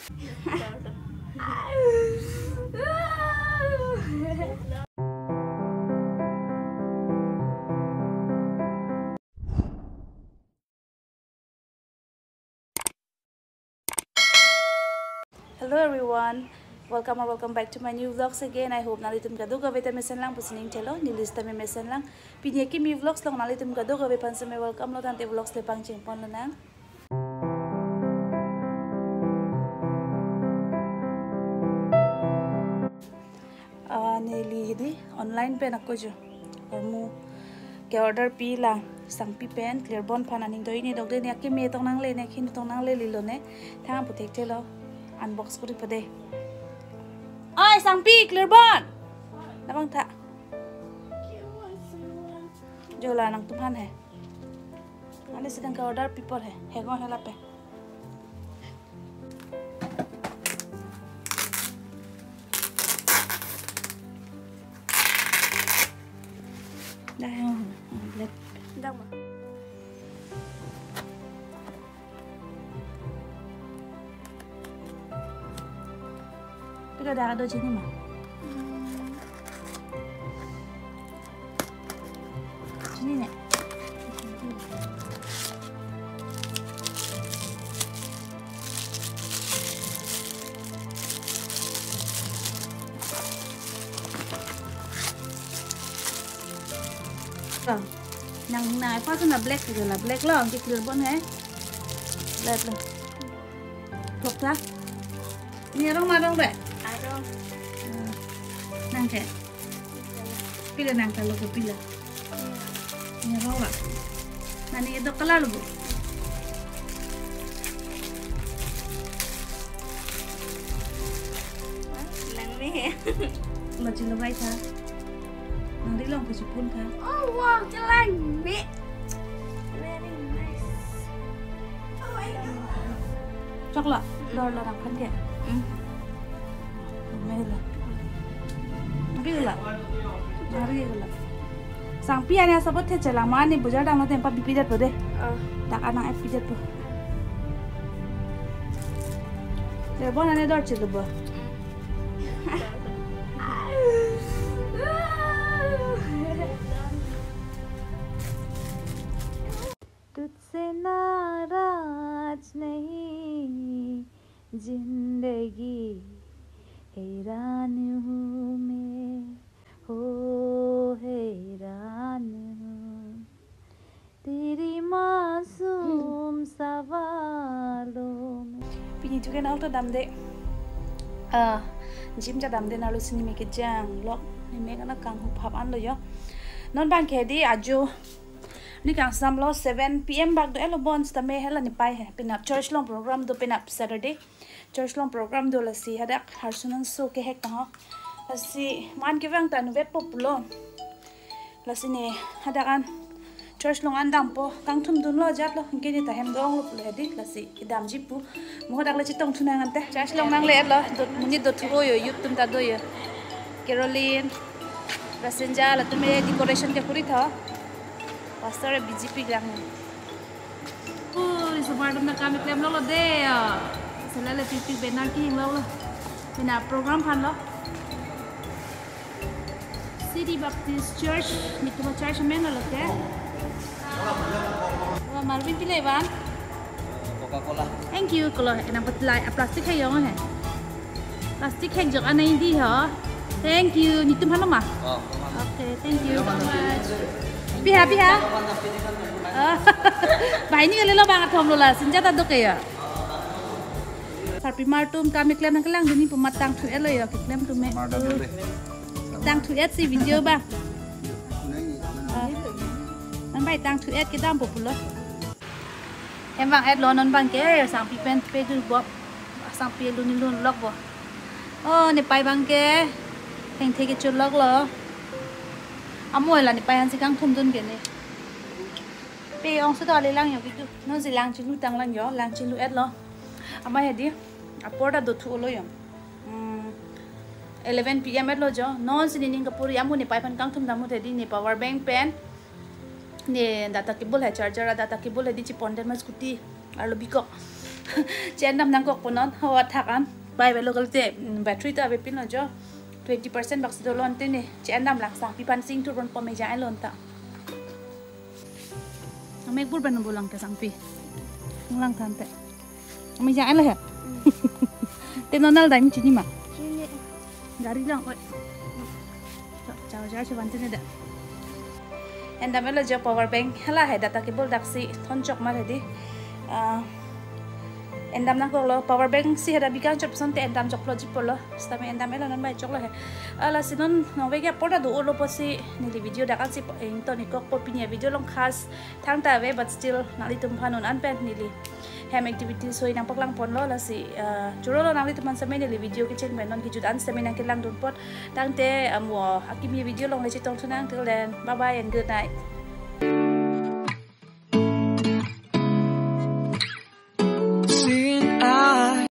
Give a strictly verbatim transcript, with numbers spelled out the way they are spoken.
Hello everyone, welcome or welcome back to my new vlogs again. I hope nanglitum kadokave ta mesenlang pusi ning thelo, neli sita me mesenlang. Pini akimi vlogs along nanglitum kadokave aphan seme welcome lo, tangte vlogs le pangcheng ponlonang. Ah, neli hidi online pen ako jo. Ormu ke order pi la Sangpi pen Clearbond aphan, aning do-i ne dokde, ne akimi tong nangle, ne akimi tong nangle lilo ne. Thang pu thekthelo, unbox kuri pade. Oi Sangpi, Clearbond. Nabang tha. Jo la nangtum aphan he. Ani sedang ke order pi apor he. He go he lape. Dah yang black. Dah, Ma. Pila dak do chini, Ma? Hmm. Chini ne. Nang, nang, apa tu na black tu la, black lo, angke Clearbond he. Black lo. Thok tha. Ne arong ma arong re? Arong. Hmm. Nang ke? Pila nang kalo ke pila? Ne arong ra? Nani edo color lo bu? Langme he. Lo chilo bai tha. Nang ri long ke chipun tha. Oh wow, chelang me. Very nice. Oh my God. Choklo, dor lo nang phan ke. Hmm. Mela. Bila. Mari la. Sangpi ani asabot the chelang, mane bojar damlo tempa bipi det po de. Ah. Dak anang app pi det po. Clearbond ani dor chilo bo. तुझसे नाराज नहीं, जिंदगी हैरान हूँ मैं, हो हैरान हूँ, तेरी मासूम सवालों में। Pini tuke nang to damde. Ah, gym ta damde, nalo si ne mek kejang lok, ne mek ana kanghu phap an lo jo. Non bang ke di ajo. Ne kangsam lo seven P M bak do-et lo, bonsitame hela nepei he. Penap church along program do, penap Saturday. Church along program do, lasi hadak harsunan so kehek ta ho. Lasi man kevang ta nuvet po pulo. Lasi ne hadak an church along an dampo, kangthum dunlo jatlo, anke ne ta hem do-ong lo pulo hedi, lasi kedamji pu. Mo hadak le chetong thu nang ante. Church along nangle-et lo, do, monit do thu-o jo, youth atum ta do jo. Caroline, Rasinja, latum e decoration ke kuri tha. Pastor B J P lang. Ui, osomar atum ta kam keklem lo lo de ya. Sela le pipi banner kehing lo lo. Pina program aphan lo. City Baptist Church, nelitum a-church amen lo ke. Wa Marvin pile van. Coca-Cola. Thank you, kolo, enang petlai, a plastic hai jong he. Plastic hai jong anai di ho. Thank you, nelitum aphan ma. Oh, okay, thank you so much. Piha, piha. Oh. Bahai ne kalilo bang athom lo la, sinjata do ke ya. Sarpimar atum kam keklem nangkelang duni pu amat tangthu-et lo ya, keklem atum e. Mar dam lo de. Tangthu-et si video ba. Ah. Non bai tangthu-et kedam po pulo. Hem vang-et lo non bang ke, Sangpi pen pe dur bop. Sangpi lun lun lok bo. Oh, nepei bang ke. Thengthe kecho lok lo. Amo la nepei aphan si kangthum dun ke ne. Pe ong suda le lang jo kitu. Non si lang chelu tang lang jo, lang chelu-et lo. Ama hedi, apor ta do thu-o lo jo. Hmm, eleven P M et lo jo. Non si nening kapuri amu nepei aphan kangthum dam ahut hedi ne power bank pen, ne data cable hai, charger a data cable hedi chepon det ma scooty arlo bikok. Che-en dam nangkok punon, hawa thak an. Bai bai local te, mm, battery ta ave pinlo jo. Twenty percent bak si dolo ante ne. Che-en dam lang sangpi aphan sing thur pon pom meja elon ta. Amek bur ben bulang ke sangpi. Lang than te. Meja elo he. Te non nal dam chini ma. Chini. Gari lang, oi. Chao, chao, chao, chao, chini da. En dam elo jo power bank. Hala he data cable dak si thon chok mar he di. Ah, en dam nangkoklo power bank si heda bikang chop son te en dam choklo ji pulo. Sitame en dam elo non bai choklo he. Ala si non nong vek ya porda do olo pusi neli video dak an si po-, ington ikok po pini a-video along khas thangta ave, but still nanglitum aphan non an pen neli hem activity soi nangpaklang ponlo lasi, ah, chorolo nanglitum aphan sitame neli video kecheng pen non kejut an sitame nangkelang dun apot. Tangte amo akimi video along le chetong thu nang, till then bye bye and good night.